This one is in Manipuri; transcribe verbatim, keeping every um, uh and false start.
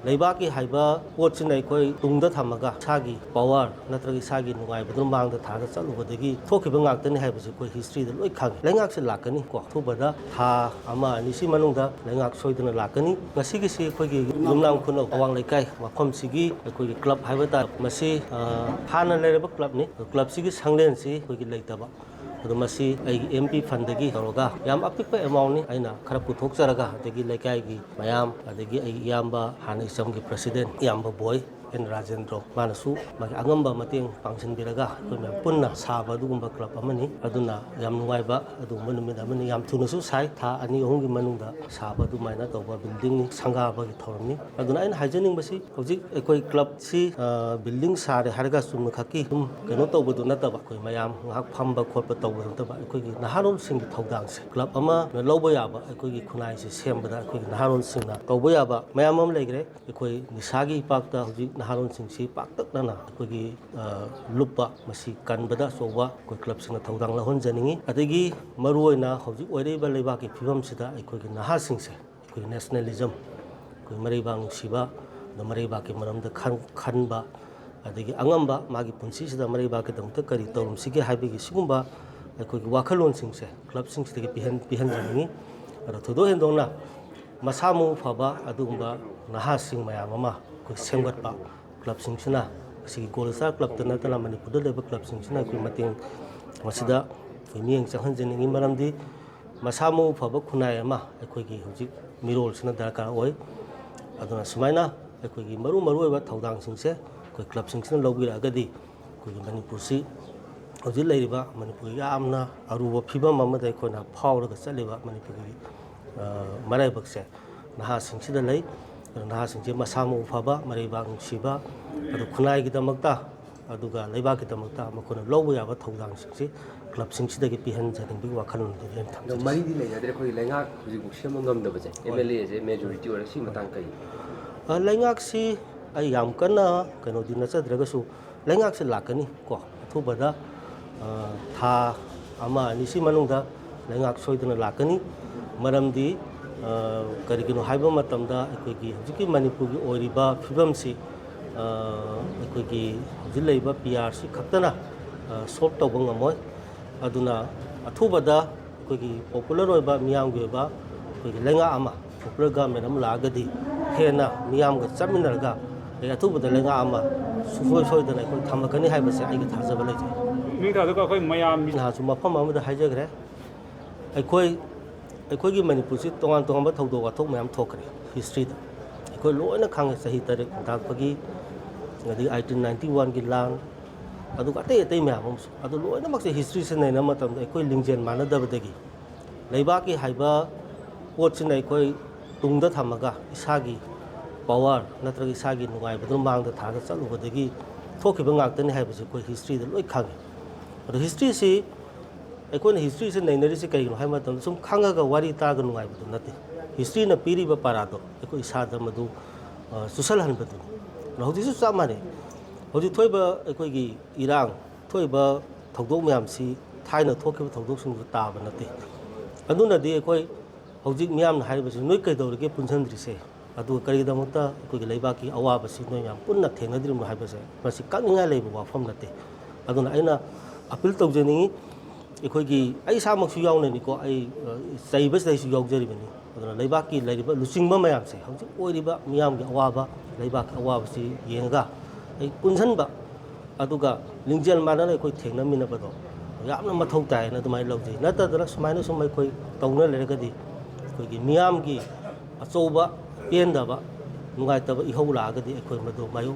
ꯂꯩꯕꯥꯛꯀꯤ ꯍꯥꯏꯕ ꯄꯣꯠꯁꯤꯅ ꯑꯩꯈꯣꯏ ꯇꯨꯡꯗ ꯊꯝꯃꯒ ꯏꯁꯥꯒꯤ ꯄꯋꯥꯔ ꯅꯠꯇ꯭ꯔꯒ ꯏꯁꯥꯒꯤ ꯅꯨꯡꯉꯥꯏꯕꯗꯨꯅ ꯃꯥꯡꯗ ꯊꯥꯔꯒ ꯆꯠꯂꯨꯕꯗꯒꯤ ꯊꯣꯛꯈꯤꯕ ꯉꯥꯛꯇꯅꯤ ꯍꯥꯏꯕꯁꯤ ꯑꯩꯈꯣꯏ ꯍꯤꯁꯇ꯭ꯔꯤꯗ ꯂꯣꯏ ꯈꯪꯉꯤ꯫ ꯂꯩꯉꯥꯛꯁꯦ ꯂꯥꯛꯀꯅꯤ ꯀꯣ, ꯑꯊꯨꯕꯗ ꯊꯥ ꯑꯃ ꯑꯅꯤꯁꯤ ꯃꯅꯨꯡꯗ ꯂꯩꯉꯥꯛ ꯁꯣꯏꯗꯅ ꯂꯥꯛꯀꯅꯤ꯫ ꯉꯁꯤꯒꯤꯁꯤ ꯑꯩꯈꯣꯏꯒꯤ ꯌꯨꯝꯅꯥꯝ ꯈꯨꯅꯧ ꯑꯋꯥꯡ ꯂꯩꯀꯥꯏ ꯃꯐꯝꯁꯤꯒꯤ ꯑꯩꯈꯣꯏꯒꯤ ꯀ꯭ꯂꯕ ꯍꯥꯏꯕ ꯇꯥꯔꯦ꯫ ꯃꯁꯤ, ꯑ, ꯍꯥꯟꯅ ꯂꯩꯔꯕ ꯀ꯭ꯂꯕꯅꯤ꯫ ꯑꯗꯣ ꯀ꯭ꯂꯕꯁꯤꯒꯤ ꯁꯪꯂꯦꯟꯁꯤ ꯑꯩꯈꯣꯏꯒꯤ ꯂꯩꯇꯕ꯫ ꯑꯗꯣ ꯃꯁꯤ ꯑꯩꯒꯤ ꯑꯦꯝ ꯄꯤ ꯐꯟꯗꯒꯤ ꯇꯧꯔꯒ ꯌꯥꯝ ꯑꯄꯤꯛꯄ ꯑꯦꯃꯥꯎꯟꯅꯤ ꯑꯩꯅ ꯈꯔ ꯄꯨꯊꯣꯛꯆꯔꯒ, ꯑꯗꯒꯤ ꯂꯩꯀꯥꯏꯒꯤ ꯃꯌꯥꯝ, ꯑꯗꯒꯤ ꯑꯩꯒꯤ ꯏꯌꯥꯝꯕ, ꯍꯥꯟꯅ ꯏꯆꯝꯒꯤ ꯄ꯭ꯔꯁꯤꯗꯦꯟ ꯏꯌꯥꯝꯕ ꯕꯣꯏ ꯑꯦꯟ ꯔꯥꯖꯦꯟꯗ꯭ꯔꯣ, ꯃꯥꯅꯁꯨ ꯃꯥꯒꯤ ꯑꯉꯝꯕ ꯃꯇꯦꯡ ꯄꯥꯡꯁꯤꯟꯕꯤꯔꯒ ꯑꯩꯈꯣꯏ ꯃꯌꯥꯝ ꯄꯨꯟꯅ ꯁꯥꯕ ꯑꯗꯨꯒꯨꯝꯕ ꯀ꯭ꯂꯕ ꯑꯃꯅꯤ꯫ ꯑꯗꯨꯅ ꯌꯥꯝ ꯅꯨꯡꯉꯥꯏꯕ ꯑꯗꯨꯒꯨꯝꯕ ꯅꯨꯃꯤꯠ ꯑꯃꯅꯤ꯫ ꯌꯥꯝ ꯊꯨꯅꯁꯨ ꯁꯥꯏ, ꯊꯥ ꯑꯅꯤ ꯑꯍꯨꯝꯒꯤ ꯃꯅꯨꯡꯗ ꯁꯥꯕ ꯑꯗꯨꯃꯥꯏꯅ ꯇꯧꯕ ꯕꯤꯜꯗꯤꯡꯅꯤ, ꯁꯪꯒꯥꯕꯒꯤ ꯊꯧꯔꯝꯅꯤ꯫ ꯑꯗꯨꯅ ꯑꯩꯅ ꯍꯥꯏꯖꯅꯤꯡꯕꯁꯤ, ꯍꯧꯖꯤꯛ ꯑꯩꯈꯣꯏ ꯀ꯭ꯂꯕꯁꯤ, ꯑ, ꯕꯤꯜꯗꯤꯡ ꯁꯥꯔꯦ ꯍꯥꯏꯔꯒ ꯆꯨꯝꯅ ꯈꯛꯀꯤ ꯑꯗꯨꯝ ꯀꯩꯅꯣ ꯇꯧꯕꯗꯨ ꯅꯠꯇꯕ, ꯑꯩꯈꯣꯏ ꯃꯌꯥꯝ ꯉꯥꯏꯍꯥꯛ ꯐꯝꯕ ꯈꯣꯠꯄ ꯇꯧꯕ ꯅꯠꯇꯕ, ꯑꯩꯈꯣꯏꯒꯤ ꯅꯍꯥꯔꯣꯜꯁꯤꯡꯒꯤ ꯊꯧꯗꯥꯡꯁꯦ ꯀ꯭ꯂꯕ ꯑꯃꯅ ꯂꯧꯕ ꯌꯥꯕ, ꯑꯩꯈꯣꯏꯒꯤ ꯈꯨꯟꯅꯥꯏꯁꯦ ꯁꯦꯝꯕꯗ ꯑꯩꯈꯣꯏꯒꯤ ꯅꯍꯥꯔꯣꯜꯁꯤꯡꯅ ꯇꯧꯕ ꯌꯥꯕ ꯃꯌꯥꯝ ꯑꯃ ꯂꯩꯈ꯭ꯔꯦ꯫ ꯑꯩꯈꯣꯏ ꯅꯤꯁꯥꯒꯤ ꯏꯄꯥꯛꯇ ꯍꯧꯖꯤꯛ ꯅꯍꯥꯔꯣꯜꯁꯤꯡꯁꯤ ꯄꯥꯛꯇꯛꯅꯅ ꯑꯩꯈꯣꯏꯒꯤ, ꯑ, ꯂꯨꯞꯄ, ꯃꯁꯤ ꯀꯟꯕꯗ ꯑꯆꯧꯕ ꯑꯩꯈꯣꯏ ꯀ꯭ꯂꯕꯁꯤꯡꯅ ꯊꯧꯗꯥꯡ ꯂꯧꯍꯟꯖꯅꯤꯡꯉꯤ꯫ ꯑꯗꯒꯤ ꯃꯔꯨꯑꯣꯏꯅ ꯍꯧꯖꯤꯛ ꯑꯣꯏꯔꯛꯏꯕ ꯂꯩꯕꯥꯛꯀꯤ ꯐꯤꯕꯝꯁꯤꯗ ꯑꯩꯈꯣꯏꯒꯤ ꯅꯍꯥꯁꯤꯡꯁꯦ ꯑꯩꯈꯣꯏ ꯅꯦꯁꯅꯦꯂꯤꯖꯝ, ꯑꯩꯈꯣꯏ ꯃꯔꯩꯕꯥꯛ ꯅꯨꯡꯁꯤꯕ, ꯑꯗ ꯃꯔꯩꯕꯥꯛꯀꯤ ꯃꯔꯝꯗ ꯈꯟ-, ꯈꯟꯕ, ꯑꯗꯒꯤ ꯑꯉꯝꯕ ꯃꯥꯒꯤ ꯄꯨꯟꯁꯤꯁꯤꯗ ꯃꯔꯩꯕꯥꯛꯀꯤꯗꯃꯛꯇ ꯀꯔꯤ ꯇꯧꯔꯝꯁꯤꯒꯦ ꯍꯥꯏꯕꯒꯤ ꯁꯤꯒꯨꯝꯕ ꯑꯩꯈꯣꯏꯒꯤ ꯋꯥꯈꯜꯂꯣꯟꯁꯤꯡꯁꯦ ꯀ꯭ꯂꯕꯁꯤꯡꯁꯤꯗꯒꯤ ꯄꯤꯍꯟ-, ꯄꯤꯍꯟꯖꯅꯤꯡꯉꯤ꯫ ꯑꯗꯣ ꯊꯣꯏꯗꯣꯛ ꯍꯦꯟꯗꯣꯛꯅ ꯃꯁꯥ ꯃꯎ ꯐꯕ ꯑꯗꯨꯒꯨꯝꯕ ꯅꯍꯥꯁꯤꯡ ꯃꯌꯥꯝ ꯑꯃ ꯑꯩꯈꯣꯏ ꯁꯦꯝꯒꯠꯄ ꯀ꯭ꯂꯕꯁꯤꯡꯁꯤꯅ, ꯑꯁꯤꯒꯤ ꯒꯣꯜ ꯁ꯭ꯇꯥꯔ ꯀ꯭ꯂꯕꯇ ꯅꯠꯇꯅ ꯃꯅꯤꯄꯨꯔꯗ ꯂꯩꯕ ꯀ꯭ꯂꯕꯁꯤꯡꯁꯤꯅ ꯑꯩꯈꯣꯏ ꯃꯇꯦꯡ ꯃꯁꯤꯗ ꯑꯩꯈꯣꯏ ꯃꯤꯠꯌꯦꯡ ꯆꯪꯍꯟꯖꯅꯤꯡꯉꯤ꯫ ꯃꯔꯝꯗꯤ ꯃꯁꯥ ꯃꯎ ꯐꯕ ꯈꯨꯟꯅꯥꯏ ꯑꯃ ꯑꯩꯈꯣꯏꯒꯤ ꯍꯧꯖꯤꯛ ꯃꯤꯔꯣꯜꯁꯤꯅ ꯗꯔꯀꯥꯔ ꯑꯣꯏ꯫ ꯑꯗꯨꯅ ꯁꯨꯃꯥꯏꯅ ꯑꯩꯈꯣꯏꯒꯤ ꯃꯔꯨ ꯃꯔꯨ ꯑꯣꯏꯕ ꯊꯧꯗꯥꯡꯁꯤꯡꯁꯦ ꯑꯩꯈꯣꯏ ꯀ꯭ꯂꯕꯁꯤꯡꯁꯤꯅ ꯂꯧꯕꯤꯔꯛꯑꯒꯗꯤ ꯑꯩꯈꯣꯏꯒꯤ ꯃꯅꯤꯄꯨꯔꯁꯤ ꯍꯧꯖꯤꯛ ꯂꯩꯔꯤꯕ ꯃꯅꯤꯄꯨꯔꯒꯤ ꯌꯥꯝꯅ ꯑꯔꯨꯕ ꯐꯤꯕꯝ ꯑꯃꯗ ꯑꯩꯈꯣꯏꯅ ꯐꯥꯎꯔꯒ ꯆꯠꯂꯤꯕ ꯃꯅꯤꯄꯨꯔꯒꯤ, ꯑ, ꯃꯔꯥꯏꯕꯛꯁꯦ ꯅꯍꯥꯁꯤꯡꯁꯤꯗ ꯂꯩ꯫ ꯑꯗꯨꯅ ꯅꯍꯥꯁꯤꯡꯁꯦ ꯃꯁꯥ ꯃꯎ ꯐꯕ, ꯃꯔꯩꯕꯥꯛ ꯅꯨꯡꯁꯤꯕ, ꯑꯗꯨ ꯈꯨꯟꯅꯥꯏꯒꯤꯗꯃꯛꯇ ꯑꯗꯨꯒ ꯂꯩꯕꯥꯛꯀꯤꯗꯃꯛꯇ ꯃꯈꯣꯏꯅ ꯂꯧꯕ ꯌꯥꯕ ꯊꯧꯗꯥꯡꯁꯤꯡꯁꯤ ꯀ꯭ꯂꯕꯁꯤꯡꯁꯤꯗꯒꯤ ꯄꯤꯍꯟꯖꯅꯤꯡꯕꯒꯤ ꯋꯥꯈꯜꯂꯣꯟꯗꯨꯅꯤ ꯑꯩꯅ ꯑꯗꯣ ꯊꯝꯖꯔꯤꯁꯦ꯫ ꯃꯔꯤꯗꯤ ꯂꯩꯅꯗ꯭ꯔꯦ, ꯑꯩꯈꯣꯏꯒꯤ ꯂꯩꯉꯥꯛ ꯍꯧꯖꯤꯛꯐꯥꯎ ꯁꯦꯝꯕ ꯉꯝꯗꯕꯁꯦ, ꯍꯣꯏ꯫ ꯑꯦꯝ ꯑꯦꯜ ꯑꯦꯁꯦ ꯃꯦꯖꯣꯔꯤꯇꯤ ꯑꯣꯏꯔꯒ ꯁꯤ ꯃꯇꯥꯡ ꯀꯔꯤ? ꯑ, ꯂꯩꯉꯥꯛꯁꯤ ꯑꯩ ꯌꯥꯝ ꯀꯟꯅ ꯀꯩꯅꯣꯗꯤ ꯅꯠꯆꯗ꯭ꯔꯒꯁꯨ ꯂꯩꯉꯥꯛꯁꯦ ꯂꯥꯛꯀꯅꯤ ꯀꯣ, ꯑꯊꯨꯕꯗ, ꯑ, ꯊꯥ ꯑꯃ ꯑꯅꯤꯁꯤ ꯃꯅꯨꯡꯗ ꯂꯩꯉꯥꯛ ꯁꯣꯏꯗꯅ ꯂꯥꯛꯀꯅꯤ꯫ ꯃꯔꯝꯗꯤ ꯀꯔꯤꯒꯤꯅꯣ ꯍꯥꯏꯕ ꯃꯇꯝꯗ ꯑꯩꯈꯣꯏꯒꯤ ꯍꯧꯖꯤꯛꯀꯤ ꯃꯅꯤꯄꯨꯔꯒꯤ ꯑꯣꯏꯔꯤꯕ ꯐꯤꯕꯝꯁꯤ ꯑꯩꯈꯣꯏꯒꯤ ꯍꯧꯖꯤꯛ ꯂꯩꯔꯤꯕ ꯄꯤ ꯑꯥꯔ ꯁꯤ ꯈꯛꯇꯅ ꯁꯣꯜꯕ ꯇꯧꯕ ꯉꯝꯃꯣꯏ꯫ ꯑꯗꯨꯅ ꯑꯊꯨꯕꯗ ꯑꯩꯈꯣꯏꯒꯤ ꯄꯣꯄꯨꯂꯔ ꯑꯣꯏꯕ, ꯃꯤꯌꯥꯝꯒꯤ ꯑꯣꯏꯕ ꯑꯩꯈꯣꯏꯒꯤ ꯂꯩꯉꯥꯛ ꯑꯃ, ꯄꯣꯄꯨꯂꯔ ꯒꯚꯔꯟꯃꯦꯟ ꯑꯃ ꯂꯥꯛꯑꯒꯗꯤ ꯍꯦꯟꯅ ꯃꯤꯌꯥꯝꯒ ꯆꯠꯃꯤꯟꯅꯔꯒ ꯑꯩ ꯑꯊꯨꯕꯗ ꯂꯩꯉꯥꯛ ꯑꯃ ꯁꯨꯡꯁꯣꯏ ꯁꯣꯏꯗꯅ ꯑꯩꯈꯣꯏ ꯊꯝꯃꯛꯀꯅꯤ ꯍꯥꯏꯕꯁꯦ ꯑꯩꯒꯤ ꯊꯥꯖꯕ ꯂꯩꯖꯩ꯫ ꯅꯤꯡꯊꯧꯗꯨꯒ ꯑꯩꯈꯣꯏ ꯃꯌꯥꯝ ꯅꯍꯥꯟꯁꯨ ꯃꯐꯝ ꯑꯃꯗ ꯍꯥꯏꯖꯈ꯭ꯔꯦ꯫ ꯑꯩꯈꯣꯏ ꯑꯩꯈꯣꯏꯒꯤ ꯃꯅꯤꯄꯨꯔꯁꯤ ꯇꯣꯉꯥꯟ ꯇꯣꯉꯥꯟꯕ ꯊꯧꯗꯣꯛ ꯋꯥꯊꯣꯛ ꯃꯌꯥꯝ ꯊꯣꯛꯈ꯭ꯔꯦ ꯍꯤꯁꯇ꯭ꯔꯤꯗ꯫ ꯑꯩꯈꯣꯏ ꯂꯣꯏꯅ ꯈꯪꯉꯦ, ꯆꯍꯤ ꯇꯔꯦꯠ ꯈꯨꯟꯇꯥꯛꯄꯒꯤ, ꯑꯗꯒꯤ ꯑꯩꯇꯤꯟ ꯅꯥꯏꯟꯇꯤ ꯋꯥꯟꯒꯤ ꯂꯥꯟ, ꯑꯗꯨꯒ ꯑꯇꯩ ꯑꯇꯩ ꯃꯌꯥꯝ ꯑꯃꯁꯨ꯫ ꯑꯗꯨ ꯂꯣꯏꯅꯃꯛꯁꯦ ꯍꯤꯁꯇ꯭ꯔꯤꯁꯦ ꯅꯩꯅꯕ ꯃꯇꯝꯗ ꯑꯩꯈꯣꯏ ꯂꯤꯡꯖꯦꯜ ꯃꯥꯟꯅꯗꯕꯗꯒꯤ, ꯂꯩꯕꯥꯛꯀꯤ ꯍꯥꯏꯕ ꯄꯣꯠꯁꯤꯅ ꯑꯩꯈꯣꯏ ꯇꯨꯡꯗ ꯊꯝꯃꯒ ꯏꯁꯥꯒꯤ ꯄꯋꯥꯔ ꯅꯠꯇ꯭ꯔꯒ ꯏꯁꯥꯒꯤ ꯅꯨꯡꯉꯥꯏꯕꯗꯨꯅ ꯃꯥꯡꯗ ꯊꯥꯔꯒ ꯆꯠꯂꯨꯕꯗꯒꯤ ꯊꯣꯛꯈꯤꯕ ꯉꯥꯛꯇꯅꯤ ꯍꯥꯏꯕꯁꯤ ꯑꯩꯈꯣꯏ ꯍꯤꯁꯇ꯭ꯔꯤꯗ ꯂꯣꯏ ꯈꯪꯉꯤ꯫ ꯑꯗꯣ ꯍꯤꯁꯇ꯭ꯔꯤꯁꯤ, ꯑꯩꯈꯣꯏꯅ ꯍꯤꯁꯇ꯭ꯔꯤꯁꯤ ꯅꯩꯅꯔꯤꯁꯤ ꯀꯩꯒꯤꯅꯣ ꯍꯥꯏꯕ ꯃꯇꯝꯗ, ꯁꯨꯝ ꯈꯪꯉꯒ ꯋꯥꯔꯤ ꯇꯥꯔꯒ ꯅꯨꯡꯉꯥꯏꯕꯗꯨ ꯅꯠꯇꯦ꯫ ꯍꯤꯁꯇ꯭ꯔꯤꯅ ꯄꯤꯔꯤꯕ ꯄꯔꯥꯗꯣ ꯑꯩꯈꯣꯏ ꯏꯁꯥꯗ ꯃꯗꯨ, ꯑ, ꯆꯨꯁꯜꯍꯟꯕꯗꯨꯅꯤ꯫ ꯑꯗꯣ ꯍꯧꯖꯤꯛꯁꯨ ꯆꯞ ꯃꯥꯟꯅꯩ꯫ ꯍꯧꯖꯤꯛ ꯊꯣꯛꯏꯕ ꯑꯩꯈꯣꯏꯒꯤ ꯏꯔꯥꯡ, ꯊꯣꯛꯏꯕ ꯊꯧꯗꯣꯛ ꯃꯌꯥꯝꯁꯤ ꯊꯥꯏꯅ ꯊꯣꯛꯈꯤꯕ ꯊꯧꯗꯣꯛꯁꯤꯡꯗꯨ ꯇꯥꯕ ꯅꯠꯇꯦ꯫ ꯑꯗꯨꯅꯗꯤ ꯑꯩꯈꯣꯏ ꯍꯧꯖꯤꯛ ꯃꯤꯌꯥꯝꯅ ꯍꯥꯏꯔꯤꯕꯁꯤ, "ꯅꯣꯏ ꯀꯩꯗꯧꯔꯤꯒꯦ ꯄꯨꯟꯁꯤꯟꯗ꯭ꯔꯤꯁꯦ? ꯑꯗꯨꯒ ꯀꯔꯤꯒꯤꯗꯃꯛꯇ ꯑꯩꯈꯣꯏꯒꯤ ꯂꯩꯕꯥꯛꯀꯤ ꯑꯋꯥꯕꯁꯤ ꯅꯣꯏ ꯃꯌꯥꯝ ꯄꯨꯟꯅ ꯊꯦꯡꯅꯗ꯭ꯔꯤꯕꯅꯣ?" ꯍꯥꯏꯕꯁꯦ, ꯃꯁꯤ ꯀꯛꯅꯤꯡꯉꯥꯏ ꯂꯩꯕ ꯋꯥꯐꯝ ꯅꯠꯇꯦ꯫ ꯑꯗꯨꯅ ꯑꯩꯅ ꯑꯄꯤꯜ ꯇꯧꯖꯅꯤꯡꯉꯤ, ꯑꯩꯈꯣꯏꯒꯤ, ꯑꯩ ꯏꯁꯥꯃꯛꯁꯨ ꯌꯥꯎꯅꯅꯤꯀꯣ, ꯑꯩ, ꯑ, ꯆꯩꯕꯁꯤꯗ ꯑꯩꯁꯨ ꯌꯥꯎꯖꯔꯤꯕꯅꯤ꯫ ꯑꯗꯨꯅ ꯂꯩꯕꯥꯛꯀꯤ ꯂꯩꯔꯤꯕ ꯂꯨꯆꯤꯡꯕ ꯃꯌꯥꯝꯁꯦ, ꯍꯧꯖꯤꯛ ꯑꯣꯏꯔꯤꯕ ꯃꯤꯌꯥꯝꯒꯤ ꯑꯋꯥꯕ, ꯂꯩꯕꯥꯛꯀꯤ ꯑꯋꯥꯕꯁꯤ ꯌꯦꯡꯉꯒ ꯑꯩ ꯄꯨꯟꯁꯤꯟꯕ, ꯑꯗꯨꯒ ꯂꯤꯡꯖꯦꯜ ꯃꯥꯟꯅꯅ ꯑꯩꯈꯣꯏ ꯊꯦꯡꯅꯃꯤꯟꯅꯕꯗꯣ ꯌꯥꯝꯅ ꯃꯊꯧ ꯇꯥꯏꯅ ꯑꯗꯨꯃꯥꯏꯅ ꯂꯧꯖꯩ꯫ ꯅꯠꯇꯗꯅ ꯁꯨꯃꯥꯏꯅ ꯁꯨꯝ ꯑꯩꯈꯣꯏ ꯇꯧꯅ ꯂꯩꯔꯒꯗꯤ ꯑꯩꯈꯣꯏꯒꯤ ꯃꯤꯌꯥꯝꯒꯤ ꯑꯆꯧꯕ ꯄꯦꯟꯗꯕ, ꯅꯨꯡꯉꯥꯏꯇꯕ ꯏꯍꯧ ꯂꯥꯛꯑꯒꯗꯤ ꯑꯩꯈꯣꯏ ꯃꯗꯨ ꯃꯥꯌꯣꯛ-,